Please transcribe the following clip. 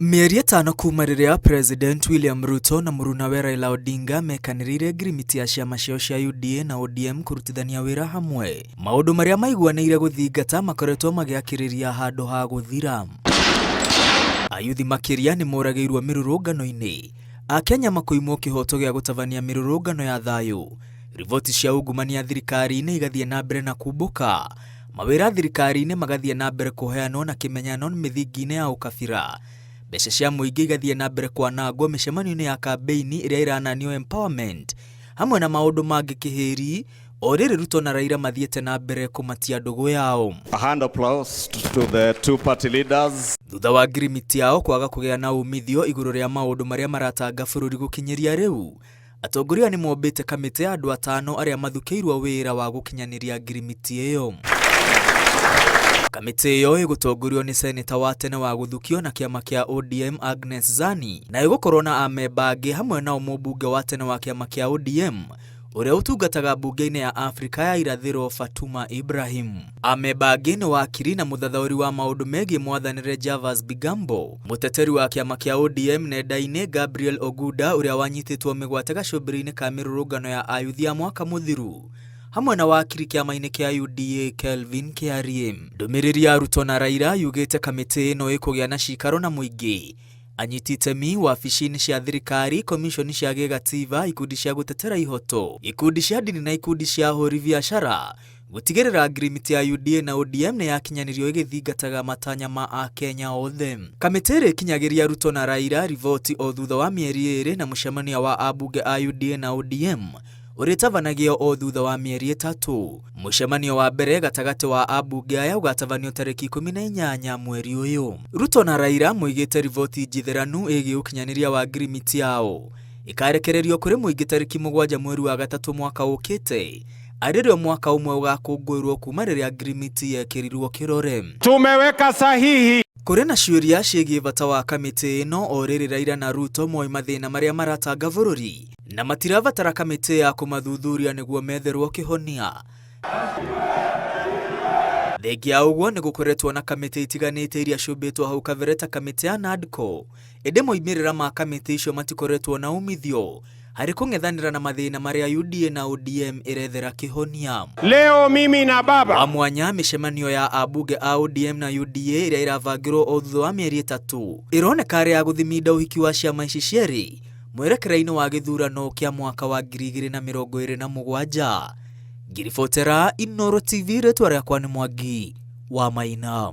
Mĩeri ĩtano kuma rĩrĩa President William Ruto na mũrunawe Raila Odinga mekanĩrĩire ngirimiti ya ciama ciao cia UDA na ODM kũrutithania wĩra hamwe, maũndũ marĩa maiguanĩire gũthingata makoretwo magĩakĩrĩria handũ ha gũthira. Ayuthi makĩria nĩ moragĩirwo mĩrũrũngano-inĩ, Akenya makoimwo kĩhoto gĩa gũtabania mĩrũrũngano ya thayũ, riboti cia ungumania thirikari-inĩ igathiĩ na mbere na kumbũka, Mawĩra thirikari-inĩ magathiĩ na mbere kũheanwo na kĩmenyano mĩthingi-inĩ ya ũkabira. Mbeca cia mũingĩ igathiĩ na mbere kwanangwo mĩcemanio-inĩ ya kambĩini ĩrĩa ĩrananio empowerment hamwe na maũndũ mangĩ kĩhĩri, o rĩrĩ Ruto na Raila mathiĩte na mbere kũmatia ndũgũ yao. A hand applause to the two party leaders. Thutha wa ngirimiti yao kwaga kũgĩa na umithio igũrũ rĩa maũndũ marĩa maratanga bũrũri gũkinyĩria rĩu, Atongoria nĩ mombĩte kamĩtĩ ya andũ atano arĩa mathukĩirwo wĩra wa gũkinyanĩria ngirimiti ĩyo. Kamĩtĩ ĩyo ĩgũtongorio nĩ seneta wa tene wa gũthukio na kĩama kĩa ODM Agnes Zani na ĩgũkorwo na amemba angĩ hamwe nao mũmbunge wa tene wa kĩama kĩa ODM ũrĩa ũtungataga mbunge-inĩ ya Afrika ya Irathĩro Fatuma Ibrahim. Amemba angĩ nĩ wakiri na mũthathaũri wa maũndũ megiĩ mwathanĩre Javas Bigambo, mũteteri wa kĩama kĩa ODM nenda-inĩ Gabriel Oguda ũrĩa wanyitĩtwo mĩgwate gacũmbĩrĩ-inĩ ka mĩrũrũngano ya ayuthi ya mwaka mũthiru, hamwe na wakiri kĩama-inĩ kĩa UDA Kelvin Kiarie. Ndũmĩrĩri ya Ruto na Raila yugĩte kamĩtĩ ĩno ĩkũgĩa na cikaro na mũingĩ, anyiti itemi wabici-inĩ cia thirikari, komishoni cia gĩgatiba, ikundi cia gũtetera ihoto, ikundi cia ndini na ikundi cia ahũri biacara, Gũtigĩrĩra ngirimiti ya UDA na ODM nĩ yakinyanĩrio ĩgĩthingataga matanya ma Akenya othe. Kamĩtĩ ĩrĩa ĩkinyagĩria Ruto na Raila riboti o thutha wa mĩeri ĩĩrĩ na mũcemanio wa ambunge a UDA na ODM ũrĩtabanagio o thutha wa mĩeri ĩtatũ. Mũcemanio wa mbere gatagatĩ wa ambunge aya ũgatabanio tarĩki 18 mweri ũyũ. Ruto na Raila moigĩte riboti njitheranu ĩgiĩ ũkinyanĩria wa ngirimiti yao ĩkarekererio kũrĩ mũingĩ tarĩki 7 mweri wa gatatũ mwaka ũkĩte. Arĩ rĩo mwaka ũmwe ũgakũngũĩrwo kuma rĩrĩa ngirimiti yekĩrirwo kĩrore. Tumeweka sahihi. Kũrĩ na ciũria ciĩgiĩ bata wa kamĩtĩ ĩno o rĩrĩ Raila na Ruto moĩ mathĩna marĩa maratanga bũrũri na matirabatara kamĩtĩ ya kũmathuthuria nĩguo metherwo kĩhonia. Thengia ya ũguo nĩ gũkoretwo na kamĩtĩ itiganĩte iria ciũmbĩtwo hau kabere ta kamĩtĩ ya NADCO ĩndĩ moimĩrĩra ma kamĩtĩ icio matikoretwo na umithio harĩ kũng'ethanĩra na mathĩna marĩa UDA na ODM ĩrethera kĩhonia. Leo mimi na baba Wa mwanya mĩcemanio ya ambunge a ODM na UDA ĩrĩa ĩrabangirwo o thutha wa mĩeri ĩtatũ ĩroneka arĩ ya gũthiminda ũhiki wa ciama ici cierĩ mwerekera-inĩ wa gĩthurano kĩa mwaka wa 2027. Ngĩribotera Inooro TV rĩtwa rĩakwa nĩ Mwangi wa Maina.